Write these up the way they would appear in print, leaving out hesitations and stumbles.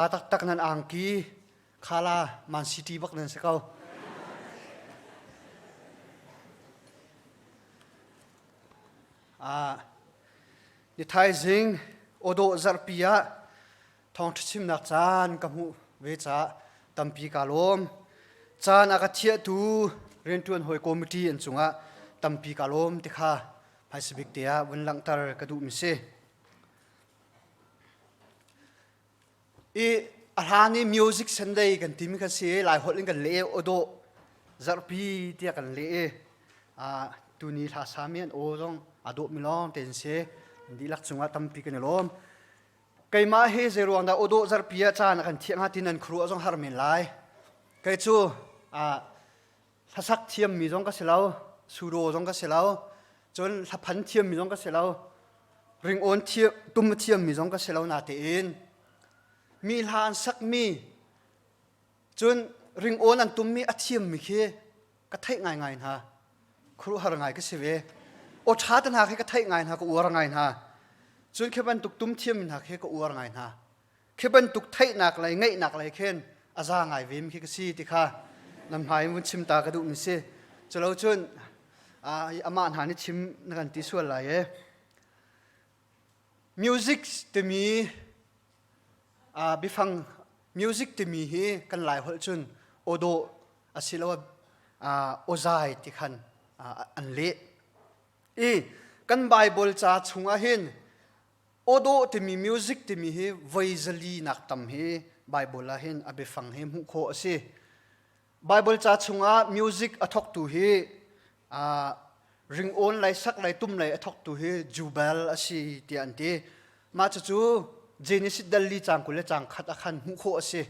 Taktak nan angki khala Man City bak nan si ko. Ah, ni thaizing awdawh zarhpi ah thawngṭha chimnak caan ka hmuh ve caah tampi ka lawm. Caan a ka thiahtu rianṭuan hawi committee an cungah tampi ka lawm ti kha hmaisabik te ah vun langhter ka duhmi si. I a hlan i music Sunday kan timi kha si i Laiholh in kan leh i awdawh zarhpi tiah kan leh i tuni hla sami an aw zong aa dawhmi lawng te an si. An dihlak cungah tampi kan i lawm. Keimah hi zeiruang dah awdawh zarhpi ah caan a kan thiah hnga ti nan khuaruah zong har men lai. Kei cu hlasak thiammi zong ka si lo, sudo zong ka si lo, cun hlaphan thiammi zong ka si lo, ringawn tum thiammi zong ka si lo natein mi hla an sakmi cun ringawn an tummi a thiammi khi ka theih ngaingai hna. Khuaruahhar ngai ka si ve. Aw ṭha te hna khi ka theih ngai hna, ka uar ngai hna. Cun khi bantuk tum thiammi hna khi ka uar ngai hna. Khi bantuk theihnak lei ngaihnak lei khin a za ngai ve mi khi ka si ti kha nan hmai in vun chim ta ka duh mi si. Culo cun amah hna nih chim na kan ti sual lai e. Music timi biafang music timi hi kan lai holh cun awdawh asiloah awzai ti khan an leh. I kan Bible ca chungah hin awdawh timi music timi hi voi zali nak tam hi Bible ah hin a biafang hi hmuh khawh a si. Bible ca chungah music a thawktu hi ringawn lei sak lei tum lei a thawktu hi Jubal a si tiah an ti. Mah cucu Genesis dal li caang 20 le caang khat ah khan hmuh khawh a si.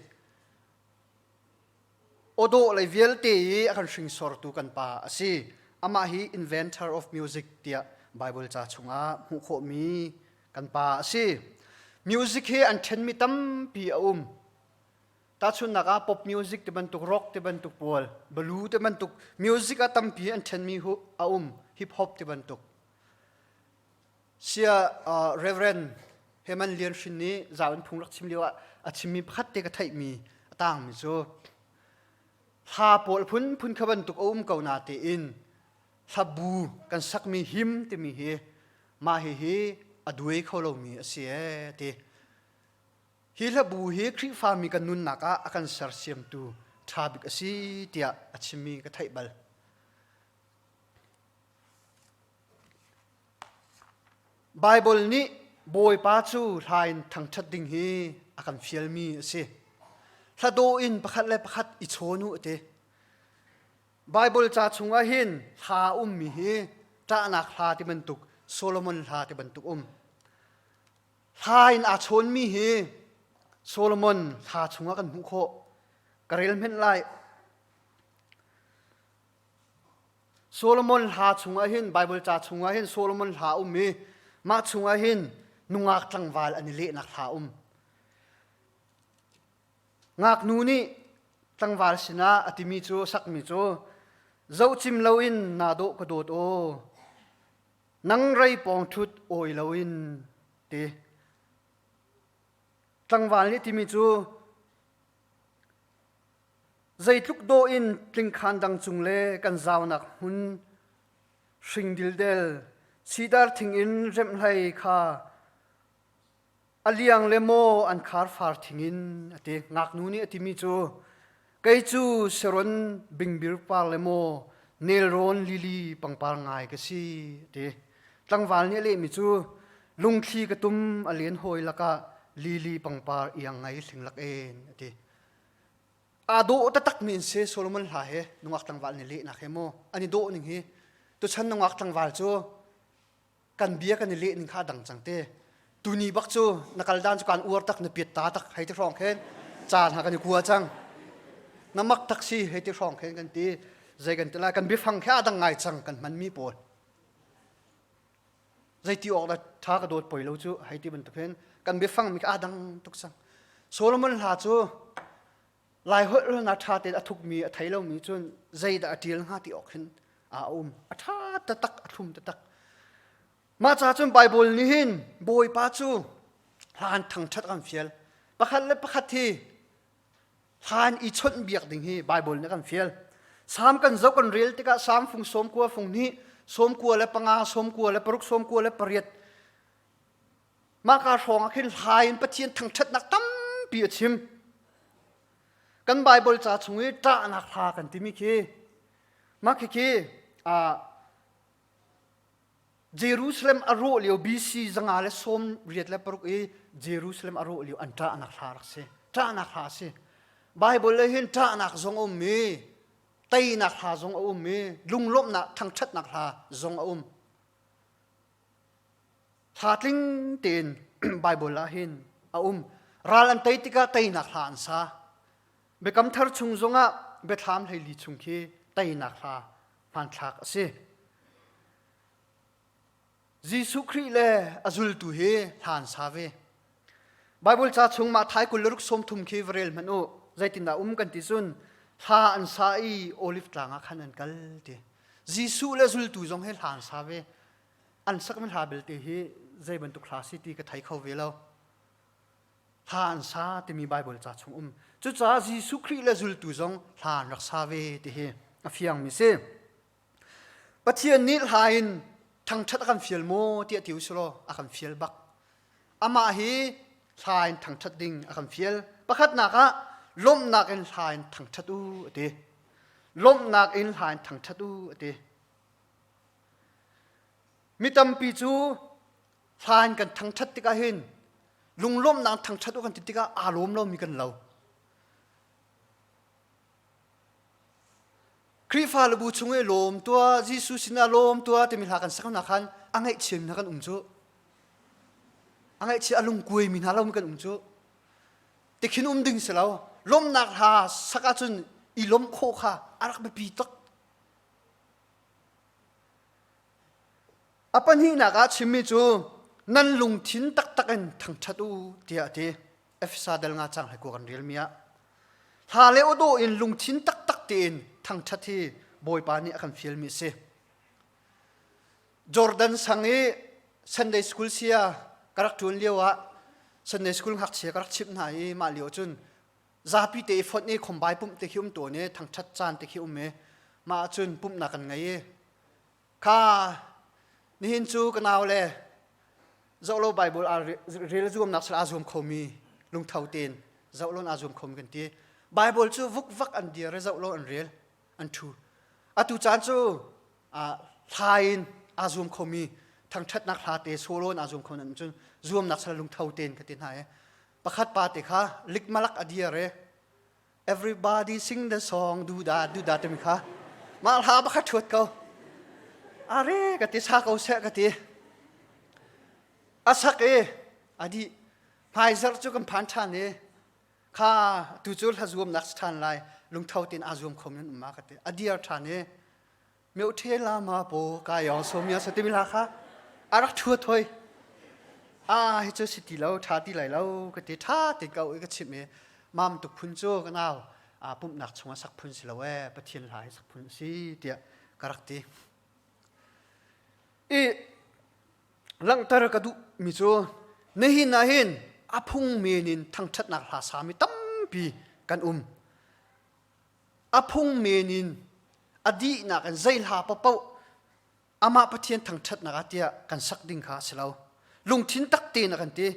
Awdawh lei vialte i a kan hringsortu kan pa a si. Amah hi inventor of music tiah Bible ca chungah hmuh khawhmi kan pa a si. Music hi an ṭhenmi tampi a um. Tahchunhnak ah pop music ti bantuk, rock ti bantuk pawl, balu ti bantuk music ah tampi an ṭhenmi a um, hip hop ti bantuk. Sia uh, Reverend Heman Lian Hrin nih zau in phung rak chim lio ah a chimmi pakhat te ka theihmi a tangmi cu hla pawl phunphun kha bantuk a um ko na tein hlabu kan sakmi him timi hi mah hihi a duai kho lomi a si ee ti. Hi hlabu hi Khrihfami kan nunnak ah a kan sersiamtu ṭha bik a si tiah a chimmi ka theih bal. Baibal nih Bawipa cu hla in thangṭhat ding hi a kan fialmi a si. Hla dawh in pakhat le pakhat i chawn u a ti. Baibal ca chungah hin hla a ummi hi ṭahnak hla ti bantuk, Solomon hla ti bantuk um. Hla in aa chawnmi hi Solomon hla chungah kan hmuh khawh. Ka rel hmenh lai. Solomon hla chungah hin Bible ca chungah hin Solomon hla um i mah chungah hin nungak tlangval an i lehnak hla um. Ngaknu nih tlangval sinah a timi cu sakmi cu zohcim loin naa dawh ka dawt aw nang rei pawng ṭhut awi loin ti tlangval nih timi cu zeitluk dawh in tlingkhan dang cung le kan zaunak hmun hring dildel sidar thing in remhlei kha A liang le maw an khar far thing in a ti. Ngaknu nih a timi cu kei cu Sharon bingbir par le maw nelrawn lili pangpar ngai ka si a ti. Tlangval nih a lehmi cu lungthli ka tum a len hawi lakah lili pangpar iang ngai hling lak en a ti. Aa dawh taktak mi in si Solomon hla he nungak tlangval nih lehnak he maw an i dawh ning hi tuchan nungak tlangval cu kan bia kan i leh ning kha a dang cang te tuni bak cu na kal dan cu kan uar tak na piat ta tak hei ti hrawng khen caan ha kan i kua cang na mak tak si hei ti hrawng khen kan ti zei kan ti lai kan biafang khe a dang ngai cang kan hman mi pawl zei ti awk da tha ka dawt poi lo cu hei ti bantuk hin kan biafang mi kha a dang tuk cang Solomon hla cu Lai holh na ṭha tein a thukmi a thei lomi cun zeidah a ṭial hnga ti awk hin a um. A ṭha taktak, a thlum taktak. Mah ca cun Baibal nih hin Bawipa cu hlan thangṭhat kan fial. Pakhat le pakhat hi hlan i chawnh biak ding hi Bible nih a kan fial. Salm kan zoh kan rel tikah Salm fung 90 fung hnih, 95, 96, 98 Mahka hrawng ah khin hla in Pathian thangṭhatnak tampi a chim. Kan Bible ca chung i ṭahnak hla kan timi khi mah khikhi Jerusalem a rawh lio BC 586 i Jerusalem a rawh lio an ṭahnak hla rak si. Ṭahnak hla a si. Bible le hin ṭahnak zong a um i teinak hla zong a um i lunglawmhnak thangṭhatnak hla zong a um. Hla tling tein Bible ah hin a um. Ral an tei tikah teinak hla an sa. Biakam thar chung zongah biathlam hleili chung khi teinak hla hmanthlak a si. Jesuh Khrih le a zultu hi hla an sa ve. Bible ca chung mah thai 26 30 khi va rel hmanh u. Zeitindah um kan ti cun hla an sa i Olive tlang ah khan an kal ti. Jesuh le zultu zong hi hla an sa ve. An sakmi hla belte hi zei bantuk hla si ti ka thei kho ve lo. Hla an sa timi Bible ca chung um. Cucaah Jesuh Khrih le zultu zong hla an rak sa ve ti hi a fiangmi si. Pathian nih hla in thangṭhat a kan fial maw tiah ti usulaw a kan fial bak. Amah hi hla in thangṭhat ding a kan fial. Pakhatnak ah lawmhnak in hla in thangṭhat u a ti. Lawmhnak in hla in thangṭhat u a ti. Mi tampi cu hla in kan thangṭhat tikah hin lunglawmhnak thangṭhat u kan ti tikah aa lawm lomi kan lo. Khrihfa le bu chung i lawm tuah, Jesuh sinah lawm tuah timi hla kan sak hna khan a ngaihchiami hna kan um cu. A ngaihchia a lungkuaimi hna lo kan um cu. Tikhin um ding si lo. Lawmhnak hla sak ahcun i lawmh khawh kha a rak biapi tuk. A pahnihnak ah chimmi cu nan lungthin taktak in thangṭhat u tiah a ti. Efesa dal nga cang hlei kan relmi ah hla le awdawh in lungthin taktak tein thangṭhat hi Bawipa nih a kan fialmi a si. Jordan sang i Sunday school sia ka rak ṭuan lio ah Sunday school ngakchia ka rak chimh hna i mah lio cun zapi te i fonh i khombai pumh te khi um tawn i thangṭhat caan te khi um i mah ahcun pumhnak kan ngei i Kha nihin cu ka nau le zohlo Bible aa rel zuamnak sal aa zuam khomi lungtho tein zohlo aa zuam khomi kan ti. Bible cu vukvak an dir i zohlo an rel an ṭhu. Atu caan cu hla in aa zuam khomi thangṭhatnak hla te solo in aa zuam kho nan cun zuamnak sal lungtho tein ka ti hna i pakhat pa te kha likmalak a dir i Everybody sing the song du da du da timi kha mah hla bak kha ṭhuat ko. Are ka ti sa ko seh ka ti. A sak i a dih. Hmaizarh cu kan phan ṭhan i kha tu cu hla zuamnak si ṭhan lai lungtho tein aa zuam kho men um ma ka ti. A dir ṭhan i Myoṭhe lama po ka yong so mya sa timi hla kha a rak ṭhuat hoi. Ah hi cu si ti lo ṭha ti lai lo ka ti ṭha ti ko i ka chimh i mam tuk phun cu ka nau aa pumhnak chungah sak phun si lo ee Pathian hla hi sak phun a si tiah ka rak ti. I langhter ka duhmi cu nihin ah hin a phung men in thangṭhatnak hla sami tampi kan um. A phung men in a dihnak in zei hla paohpaoh amah Pathian thangṭhatnak ah tiah kan sak ding kha a si lo. Lungthin tak tein a kan ti.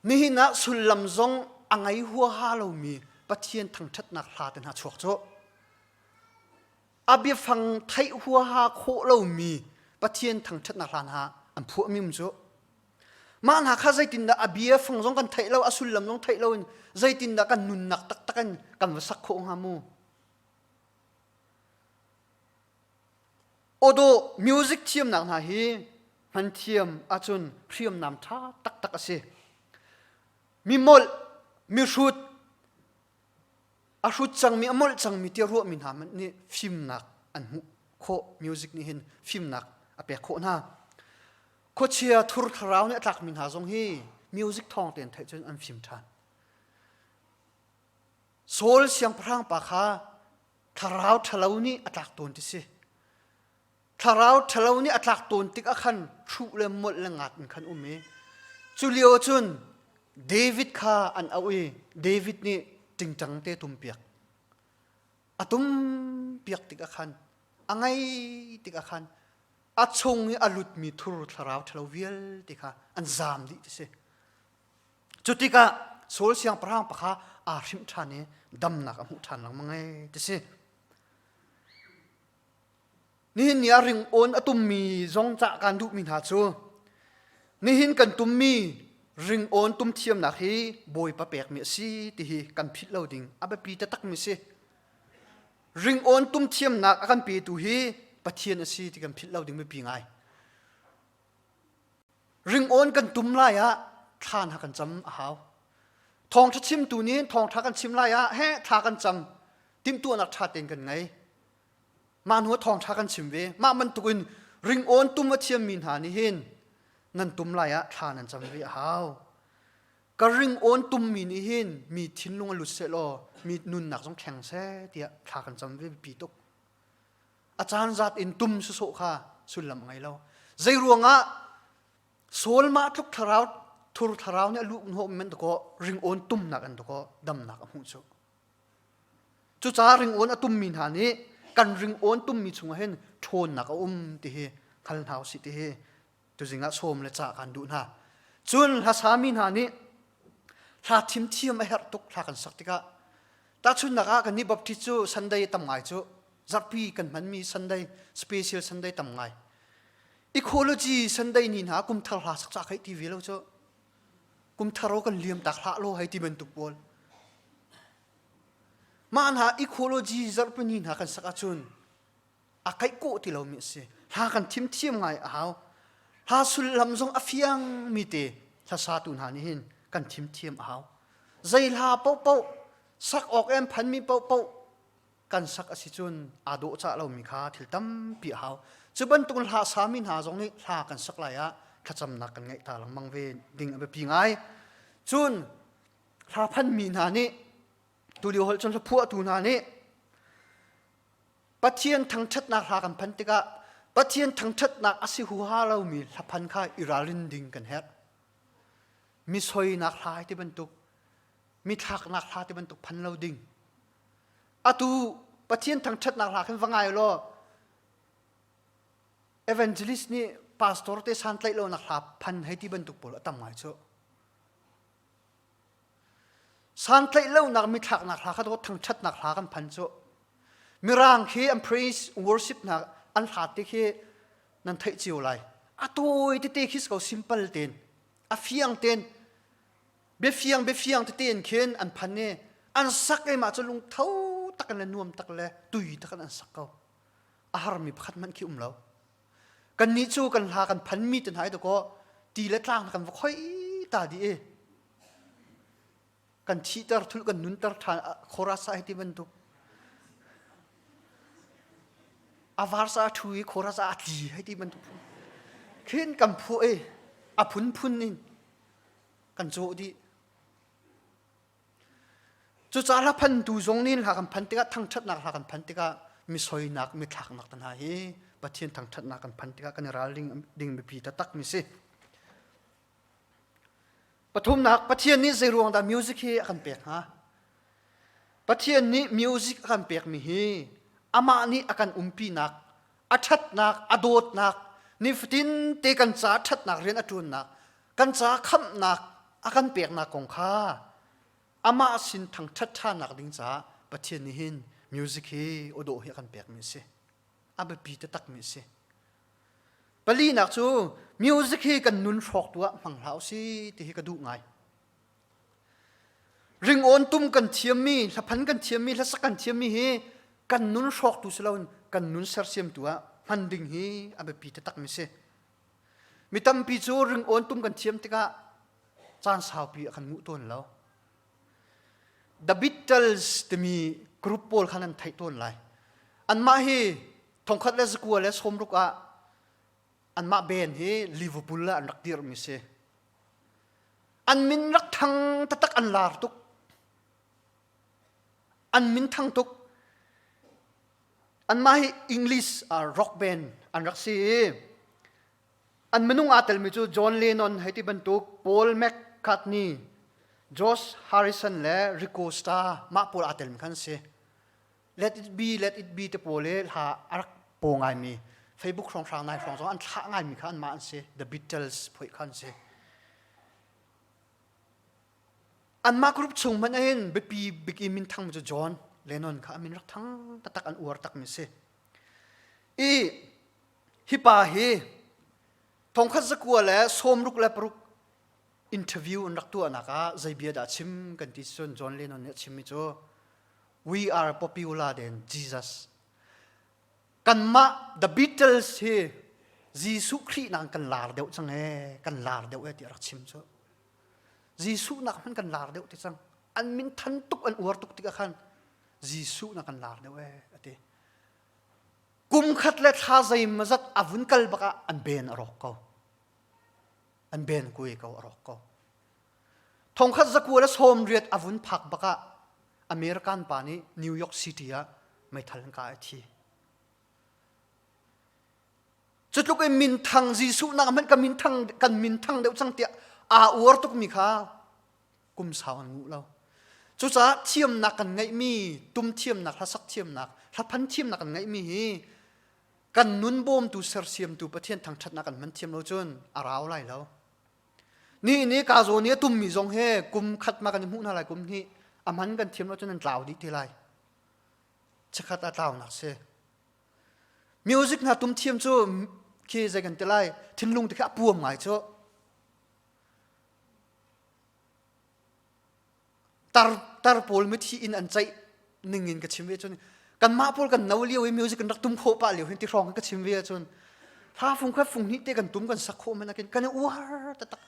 Nihin ah sullam zong a ngei huaha lomi Pathian thangṭhatnak hla te hna chuak cu. A biafang theih huaha khawh lomi Pathian thangṭhatnak hla hna an phuahmi um cu. Mah hna kha zeitindah a bia fang zong kan theih lo, a sullam zong theih loin zeitindah kan nunnak taktak in kan va sak khawh hnga mu? Awdawh music thiamnak hna hi hman thiam ahcun hriamnam ṭha taktak a si. Mi molh, mi hrut, a hrut cangmi, a molh cangmi tiah ruahmi hna hmanh nih fimnak an hmuh khawh. Music nih hin fimnak a pek khawh hna. Khuachia thur thlarau nih a tlakmi hna zong hi music thawng tein theih cun an fim ṭhan. Saul siangpahrang pa kha thlarau ṭhalo nih a tlak tawn ti si. Thlarau ṭhalo nih a tlak tawn tik ah khan hruh le molh le ngat in khan um i cu lio cun. David kha an auh i David nih ṭingṭang te tumpiak. A tumpiak tikah khan a ngei tikah khan a chung i a lutmi thur thlarau ṭhalo vialte kha an zaam dih ti si. Cu tikah Saul siangpahrang pa kha aa hrimh ṭhan i damnak a hmuh ṭhan lengmang ei ti si. Nihin ni ah ringawn a tummi zong cah kaan duhmi hna cu nihin kan tummi ringawn tum thiamnak hi Bawipa pekmi a si ti hi kan philh lo ding a biapi taktakmi si. Ringawn tum thiamnak a kan petu hi Pathian a si ti kan philh lo ding biapi ngai. Ringawn kan tum lai ah thla hna kan cam a hau. Thawngṭha chimtu nih thawngṭha kan chim lai ah he thla kan cam timhtuahnak ṭha tein kan ngei. Mah hnu ah thawngṭha kan chim ve. Mah bantukin ringawn tum a thiammi hna nih hin nan tum lai ah thla nan cam ve a hau. Ka ringawn tummi nih hin mi thinlung a lut seh law mi nunnak zong thleng seh tiah thla kan cam ve biapi tuk. A caan zat in tum sawsawh kha sullam a ngei lo. Zei ruangah Saul mah tluk thlarau thur thlarau nih a luh hnawh men dakaw ringawn tumnak an dakaw damnak a hmuh cu. Cucaah ringawn a tummi hna nih kan ringawn tummi chungah hin ṭhawnnak a um ti hi hngal hna usih ti hi tuzing ah sawm le cah kan duh hna. Cun hlasami hna nih hla thim thiam a herh tuk hla kan sak tikah tahchunhnak ah kannih Baptist cu Sunday tam ngai cu zarhpi kan hmanmi Sunday special Sunday tam ngai ecology Sunday ni hna kumthar hla sak ca kai ti ve lo cu kumthar kan liam tak hlah lo hei ti bantuk pawl mah hna ecology zarhpini hna kan sak ahcun a kaih kawh ti lomi a si hla kan thim thiam ngai a hau hla sullam zong a fiang mi te hlasatu hna nih hin kan thim thiam a hau zei hla paohpaoh sak awk em phanmi paohpaoh kan sak a si cun aa dawh cah lomi kha thil tampi a hau. Cu bantuk hla sami hna zong nih hla kan sak lai ah thlacamnak kan ngeih ta lengmang ve ding a biapi ngai. Cun hla phanmi hna nih tulio holh cun hla phuahtu hna nih Pathian thangṭhatnak hla kan phan tikah Pathian thangṭhatnak a si huha lomi hla phan kha i ralrin ding kan herh. Mi soinak hla ti bantuk, mi thlaknak hla ti bantuk phan lo ding. Atu Pathian thangṭhatnak hla khin va ngai law evangelist nih pastor te santlaih lonak hla phan hei ti bantuk pawl a tam ngai cu. Santlaih lonak mithlaknak hla kha thangṭhatnak hla kan phan cu. Mirang khi an praise worship hna an hla te khi nan theih cio lai. A tawi tete khi ko simple tein a fiang tein biafiang biafiang tete in khin an phan i an sak i mah cu lungtho tak in le nuam tak le tui tak in an sak ko a harmi pakhat hmanh khi um lo kannih cu kan hla kan phanmi te hna i dakaw ti le tlang kan va khoi ta dih i kan thihter thul kan nunter ṭhan chorus ah hiti bantuk a verse ah ṭhu i chorus ah a tli hei ti bantuk khin kan phuah i a phunphun in kan cawh dih. Cucaah hla phantu zong nih hla kan phan tikah thangṭhatnak hla kan phan tikah mi soinak mi thlaknak te hna hi Pathian thangṭhatnak kan phan tikah kan i ralring ding biapi taktak mi si. Pathumnak Pathian nih zei ruang dah music hi a kan pek hnga? Pathian nih music a kan pekmi hi amah nih a kan umpinak a ṭhatnak, a dawtnak, nifatin te kan ca ṭhatnak rian a ṭuannak, kan ca khamhnak a kan peknak kong kha amah sin thangṭhat ṭhannak ding caah Pathian nih hin music hi aw dawh hi a kan pekmi a si. A biapi taktakmi a si. Palinak cu music hi kan nun hrawktu ah hmang hlah usih ti hi ka duh ngai. Ringawn tum kan thiammi, hlaphan kan thiammi, hlasak kan thiammi hi kan nun hrawktu si loin kan nun sersiamtu ah hman ding hi a biapi taktakmi si. Mi tampi cu ringawn tum kan thiam tikah caan saupi a kan nguh tawn lo. The Beatles timi group pawl kha nan theih tawn lai. Anmah hi 1960 ah anmah band hi Liverpool ah an rak dirhmi si. An min rak thang taktak an lar tuk. An min thang tuk. Anmah hi English rock band an rak si i an minung aa telmi cu John Lennon hei ti bantuk Paul McCartney, George Harrison le Ringo Starr mah pawl aa telmi khan si. Let it be, let it be te pawl i hla a rak paw ngaimi Facebook hrawnghrang nai hrawng zong an thlah ngaimi kha anmah an si. The Beatles phoih kha an si. Anmah group chung hmanh ahhin biapi bik i minthang cu John Lennon kha a min rak thang taktak an uar takmi si. I hi pa hi thongkhat zakua le sawmruk le paruk interview an rak tuahnak ah zei bia dah chim kan ti cun John Lennon nih a chimmi cu we are popular than Jesus. Kanmah The Beatles hi Jesuh Khrih nak kan lar deuh cang ee, kan lar deuh ee ti a rak chim cu. Jesuh nak hmanh kan lar deuh ti cang. An min than tuk an uar tuk tikah khan Jesuh nak kan lar deuh ee a ti. Kum khat le thla zeimawzat a vun kal bak ah an ben a rawk ko. An ben kui ko a rawk ko. Thongkhat zakua le sawm riat a vun phak bak ah American pa nih New York City ah meithal an kah i thi. Cutluk in minthang Jesuh nak hmanh kan minthang kan minthang deuh cang tiah aa uar tukmi kha kum sau an nguh lo. Cucaah thiamnak kan ngeihmi, tum thiamnak, hlasak thiamnak, hlaphan thiamnak kan ngeihmi hi kan nun bawmtu sersiamtu Pathian thangṭhatnak kan hman thiam lo cun a rau lai lo. Ni ni ka zawn i a tummi zong he kum khat ma kan i hmuh hna lai kum hnih a hman kan thiam lo cun an tlau dih te lai. Chikkhat a tlaunak si. Music hna tum thiam cu khi zei kan ti lai thinlung te khi a puam ngai cu. Tar tar pawl mithi in an ceih ning in ka chim ve cun kanmah pawl kan no lio i music kan rak tum khawh pah lio hin ti hrawng ka chim ve cun hla fung khat fung hnih te kan tum kan sak khawh men akin kan i uar taktak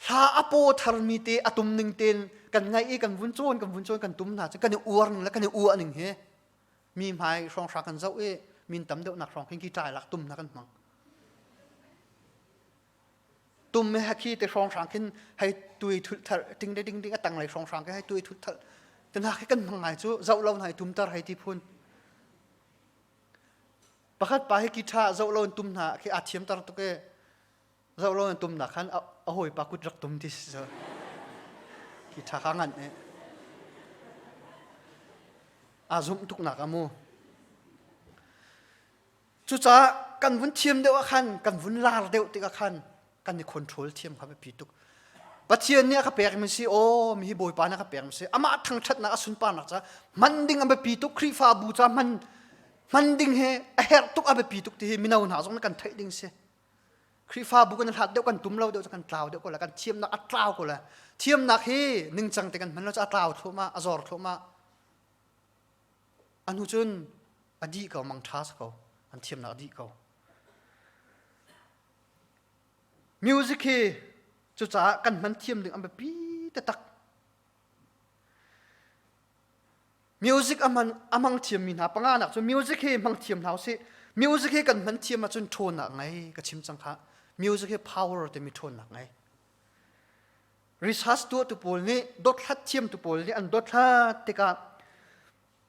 hla a paw tharmi te a tum ning ten kan ngaih i kan vun cawn kan vun cawn kan tum hna cu kan i uar ning le kan i uah ning hi mi hmai hrawng hra kan zoh i min tam deuh nak hrawng khin ki ṭai lak tum na kan hmang tum he khi te hrawng hrang khin hei tui thul thal ting de ding ding a tang lei hrawng hrang ke hei tui thul thal te na khi kan hmang ngai cu zoh lo hna tum tar hei ti phun pakhat pa hi guitar zoh lo in tum hna khi a thiam tar tuk e zoh lo in tum na khan a hawi pa kut rak tum ti si so guitar kha ngan e a zum tuk nak amu Cucaah kan vun thiam deuh ah khan kan vun lar deuh tikah khan kan i control thiam kha biapi tuk. Pathian nih a ka pekmi si aw mi hi Bawipa nih a ka pekmi si amah thangṭhatnak a sunparnak ca hman ding a biapi tuk Khrihfabu ca hman hman ding hi a herh tuk a biapi tuk ti hi mino hna zong nih kan theih ding si. Khrihfabu kan hlat deuh kan tum lo deuh kan tlau deuh ko la kan thiamnak a tlau ko la thiamnak hi ningcang te kan hman lo cu a tlau thluahmah a zor thluahmah A hnu cun a dih ko, mangṭha si ko. An thiamnak a dih ko. Music hi cucaah kan hman thiam ding an biapi taktak. Music a hman a hmang thiammi hna panganak cu music hi hmang thiam hna usih. Music hi kan hman thiam ahcun ṭhawnnak ngei ka chim cang kha. Music hi power timi ṭhawnnak ngei. Research tuahtu pawl nih dothlat thiamtu pawl nih an dothlat tikah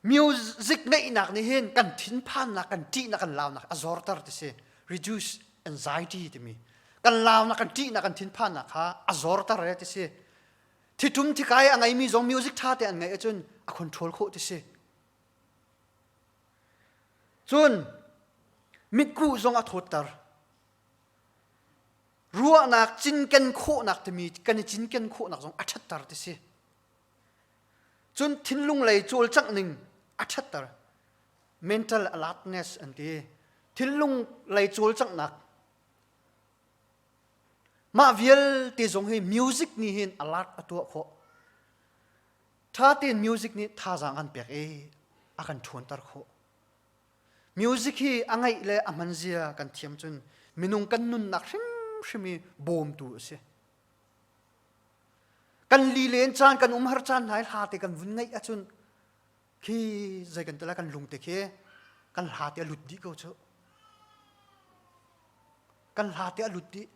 music ngeihnak nih hin kan thinphannak kan ṭihnak kan launak a zorter ti si reduce anxiety timi kan launak kan ṭihnak kan thinphannak kha a zorter e ti si thitum thikai a ngeimi zong music ṭha te an ngeih ahcun a control khawh ti si cun mitkuh zong a thawtter ruahnak cinken khawhnak timi kan i cinken khawhnak zong a ṭhatter ti si. Cun thinlung lei cawlcangh ning a ṭhatter. Mental alertness an ti. Thinlung lei cawlcanghnak. Mah vialte zong hi music nih hin alert a tuah khawh. Ṭha tein music nih thazaang an pek i a kan ṭhawnter khawh. Music hi a ngaih le a hman zia kan thiam cun minung kan nunnak hrimhrim i bawmtu a si. Kan lilen caan kan umhar caan hna i hla te kan vun ngaih ahcun khi zei kan ti lai kan lung te khi kan hla te a lut dih ko cu. Kan hla te a lut dih.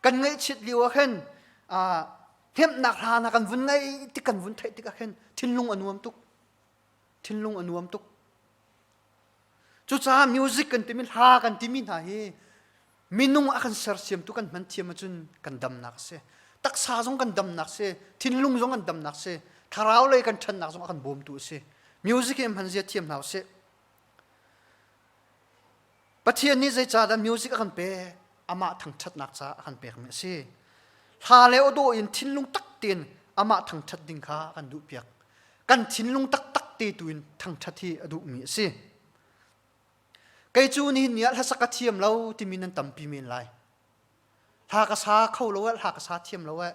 Kan ngaihchiat lio ah khin hnemhnak hla hna kan vun ngaih tik kan vun theih tikah khin thinlung a nuam tuk. Thinlung a nuam tuk. Cucaah music kan timi hla kan timi hna hi minung a kan sersiamtu kan hman thiam ahcun kan damnak a si. Taksa zong kan damnak si, thinlung zong kan damnak si, thlarau lei kan ṭhannak zong a kan bawmtu a si. Music hi hman zia thiam hna usih. Pathian nih zeicahdah music a kan pek? Amah thangṭhatnak caah a kan pekmi a si. Hla le aw dawh in thinlung tak tein amah thangṭhat ding kha a kan duhpiak. Kan thinlung taktak te tu in thangṭhat hi a duhmi a si. Kei cu nihin ni ah hlasak ka thiam lo timi nan tampi men lai. Hla ka sa kho lo eh, hla ka sa thiam lo eh.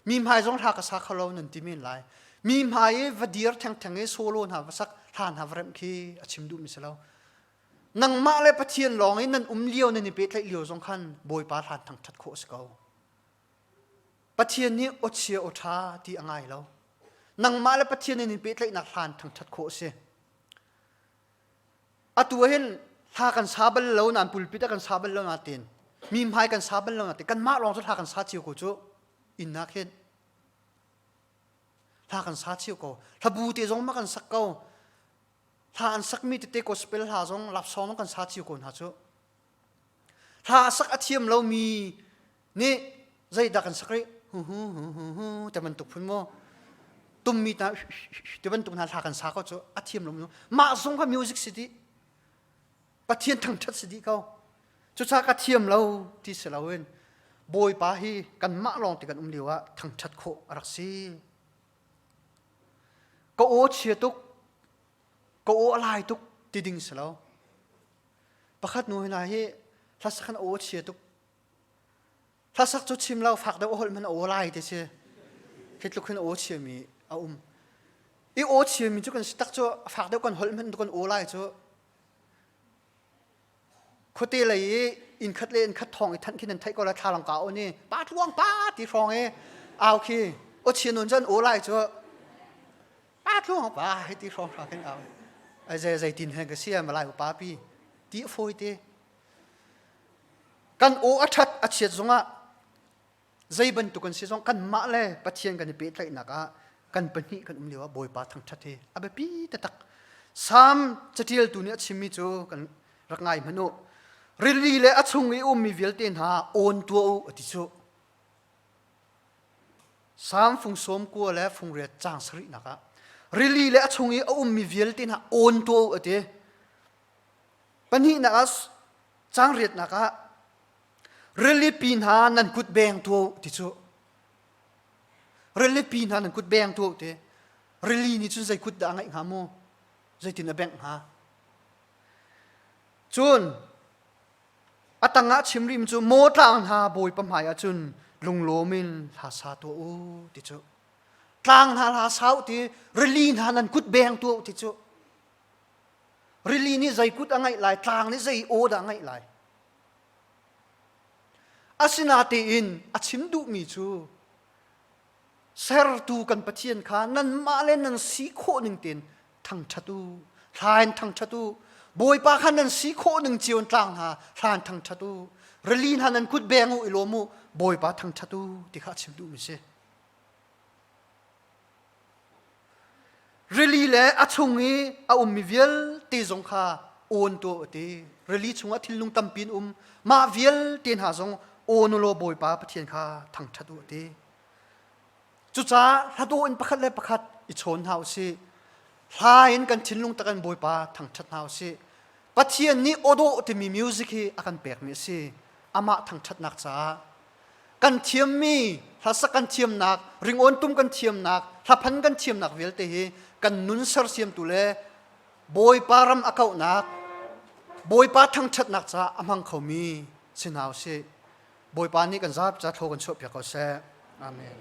Mi hmai zong hla ka sa kho lo nan ti men lai. Mi hmai i va dir thengtheng i solo hna va sak hla hna va remh khi a chim duhmi si lo. Nangmah le Pathian lawng i nan um lio nan i pehtlaih lio zong khan Bawipa hlan thangṭhat khawh a si ko. Pathian nih aw chia aw ṭha ti a ngai lo. Nangmah le Pathian nan i pehtlaihnak hlan thangṭhat khawh a si. Atu ah hin hla kan sa bal lo nain pulpit ah kan sa bal lo nain mi hmai kan sa bal lo nain kanmah lawng cu hla kan sa cio ko cu inn ah khin hla kan sa cio ko hlabu te zong ma kan sak ko hla an sakmi tete gospel hla zong lapsawng zong kan sa cio ko hna cu hla sak a thiam lomi nih zeidah kan sak rih hu hu hu hu hu te bantuk phun maw tummi ta te bantuk hna hla kan sa ko cu a thiam lomi mah zong kha music si dih Pathian thangṭhat si dih ko cucaah ka thiam lo ti si loin Bawipa hi kanmah lawng te kan um lio ah thangṭhat khawh a rak si Ka aw chia tuk, ka aw a lai tuk ti ding si lo. Pakhat nu hna hi hlasak an aw chia tuk. Hlasak cu chim lo fak deuh a holh hmanh aw lai ti si. Hi tluk hin aw chiami a um. I aw chiami cu kan si tak cu fak deuh kan holh hmanh kan aw lai cu Khuate lei i inn khat le inn khat thawng i thanh khi nan theih ko la thlalang ka aw ni pa tluang pa ti hrawng i au khi aw chia nun cun aw lai cu pa tluang pa hei ti hrawng hra khin au ai zei zei tin hen ka sia malai pa pi ti a fawi te kan aw a that a chiat zongah Zei bantuk kan si zong kanmah le Pathian kan i pehtlaihnak ah kan pahnih kan um lio ah Bawipa thangṭhat hi a biapi taktak. Salm caṭialtu nih a chimmi cu kan rak ngai hmanh u. Rili le a chung i ummi vialte hna awn tuah u a ti cu. Salm fung sawm kua le fung riat caang sarihnak ah rili le a chung i a ummi vialte hna awn tuah u a ti. Pahnihnak ah caang riatnak ah Rilipi hna nan kut beng tuah u ti cu. Rilipi hna nan kut beng tuah u ti. Rili nih cun zei kut dah a ngeih hnga mu? Zeitin a bengh hnga? Cun a tangah chim rih cu maw tlang hna Bawipa hmai ah cun lunglawm in hla sa tuah u ti cu. Tlang hna hla sa u ti, rili hna nan kut beng tuah u ti cu. Rili nih zei kut a ngeih lai, tlang nih zei aw dah a ngeih lai? Asinatein a chim duhmi cu sertu kan Pathian kha nanmah le nan si khawh ning tein thangṭhat u, hla in thangṭhat u. Bawipa kha nan si khawh ning cio in tlang hna, hla in thangṭhat u. Rili hna nan kut beng u i lawm u, Bawipa thangṭhat u ti kha a chim duhmi a si. Rili le a chung i a ummi vialte zong kha awn tuah u ti. Rili chungah thilnung tampi an um. Mah vialte hna zong awn u law Bawipa Pathian kha thangṭhat u ti. Cucaah hladawh in pakhat le pakhat i chawn hna u sih. Hla in kan thinlung tak in Bawipa thangṭhat hna u sih. Pathian nih awdawh timi music hi a kan pekmi a si. Amah thangṭhatnak caah kan thiammi hlasak kan thiamnak ringawn tum kan thiamnak hlaphan kan thiamnak vialte hi kan nun sersiamtu le Bawipa ram a kauhnak Bawipa thangṭhatnak caah a hmang khomi si hna usih Bawipa nih kan zapi ca thlaw kan chuahpiak ko seh Amen.